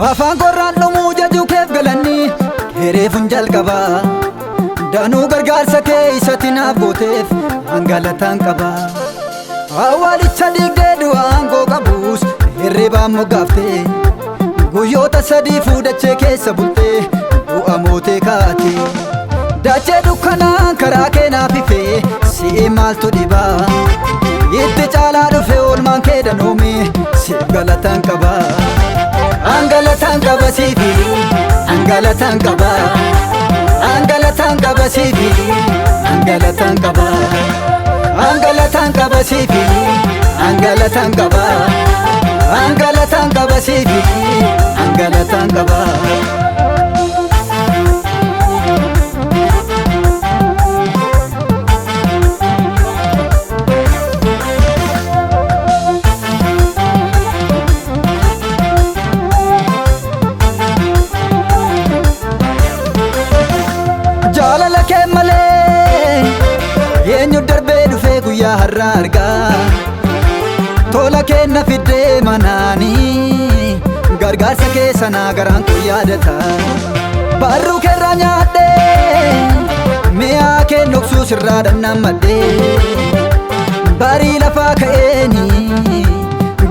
Afaan qorraan dhumuu jajuu keef galanii hereefuun jalqaba. Danuu gargaarsa kee isatti naaf gooteef hangalataan qaba. Awwaalicha dhiigdee du'aan aangoo qabus hirribaan moggaaftee guyyoota sadii fuudhachee keessa bultee du'a mootee kaate. Dachee dukkanaan karaa kee naaf ifee si'i maaltu dhibaa? Itti caalaa dhufe oolmaan kee danoome siif galataan qaba. Angalataan qaba siifi, angalataan qaba. Angalataan qaba siifi, angalataan qaba. Angalataan qaba siifi, angalataan qaba. Angalataan qaba siifi, angalataan qaba. Jaalala kee malee eenyu darbee dhufee guyyaa har'aa argaa. Tola kee na fiddee manaanii gargaarsa kee sanaa garaan koo yaadata. Barruu keerraa nyaadhee mi'aa kee dhoksuu sirraa dhandhamadhee barii lafaa ka'eeni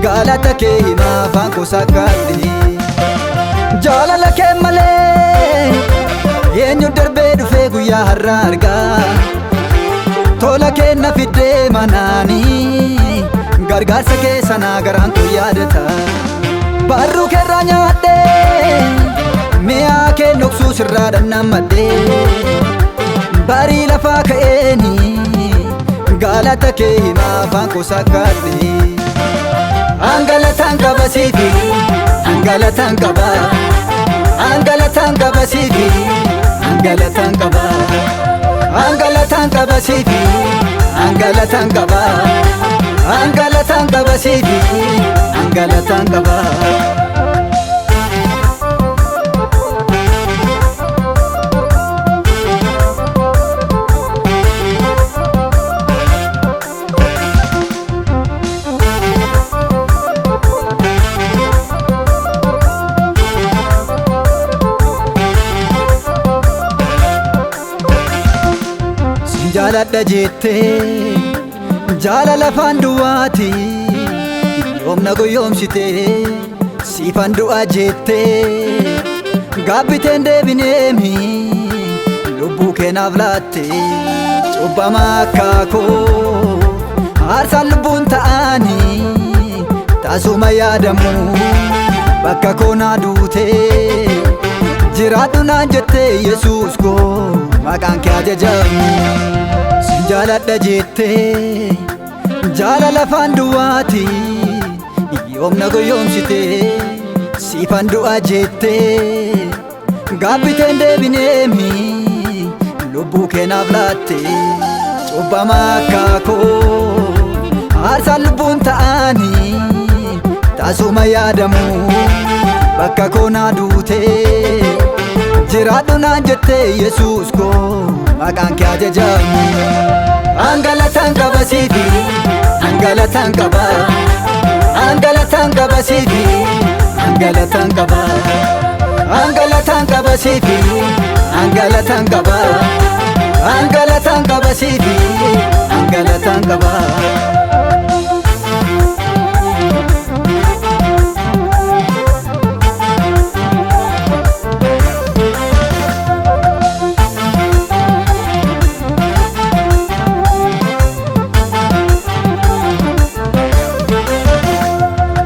galata kee himaa afaan koo saakkaadhe. Jaalala kee malee eenyu darbee dhufee guyyaa har'aa argaa. Tola kee na fiddee manaanii gargaarsa kee sanaa garaan koo yaadata. Barruu keerraa nyaadhee mi'aa kee dhoksuu sirraa dhandhamadhee barii lafaa ka'eeni galata kee himaa afaan koo saakkaadhe. Angalataan qaba siifi, angalataan qaba. Angalataan qaba siifi, angalataan qaba. Angalataan qaba siifi, angalataan qaba. Angalataan qaba siifi, angalataan qaba. Sin jaaladha jettee jaalala afaan duwwaati yoomna guyyoomsitee siifan du'a jettee gaabbiteen deebineemi lubbuu keenaaf laatte cubbama akkaakoo aarsaan lubbuun ta'anii tasuma yaadamu bakka koonaa duutee jiraadhu naan jettee Yesuus koo maqaan kee ajajamu. Sin jaaladha jettee jaalala afaan duwwaati yoomna guyyoomsitee siifan du'a jettee gaabbiteen deebineemi lubbuu keenaaf laatte cubbama akkaakoo aarsaan lubbuun ta'anii tasuma yaadamu bakka koonaa duutee jiraadhu naan jettee Yesuus koo maqaan kee ajajamu. Angalataan qaba siifi, angalataan qaba. Angalataan qaba siifi, angalataan qaba. Angalataan qaba siifi, angalataan qaba. Angalataan qaba siifi, angalataan qaba.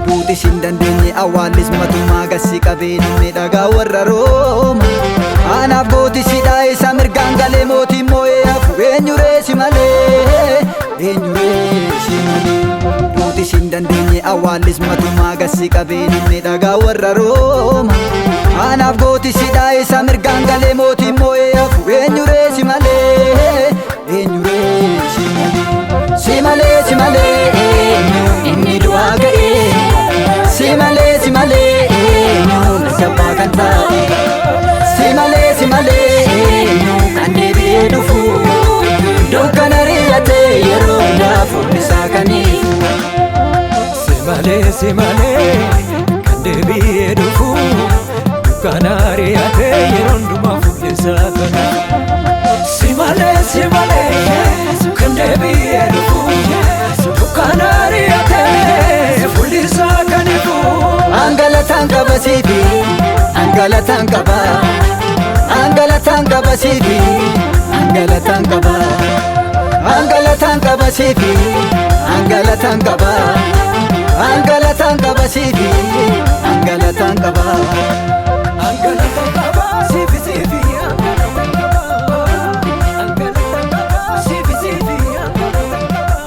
Duuti sin dandeenye awwaallis matumaa gassi qabee namni dhagaa warra Rooma. Anaaf gooti sidhaa isa mirgaan galee mootiin moo'ee hafu eenyu reesi malee eenyu reesi malee. Duuti sin dandeenye awwaallis matumaa gassi qabee namni dhagaa warra Rooma. Anaaf gooti sidhaa isa mirgaan galee mootiin moo'ee hafu eenyu ree si malee eenyu ree si malee si malee si malee eenyu inni du'aa ga'ee si malee si malee eenyu mirga abbaa kan taa'e si malee si malee eenyu kan deebi'ee dhufu dukkana ri'atee yeroo hundaa fuulli isaa kan ifu. Si malee si malee kan deebi'ee dhufu dukkana ari'atee yeroo hundumaa fuulli isaa kan ifu. Si malee si malee kan deebi'ee dhufu dukkana ari'atee fuulli isaa kan ifu. Angalataan qaba siifi angalataan qaba angalataan qaba siifi angalataan qaba angalataan qaba siifi angalataan qaba angalataan qaba siifi angalataan qaba. Angalataan qaba siifi siifi angalataan qaba angalataan qaba siifi siifi angalataan qaba.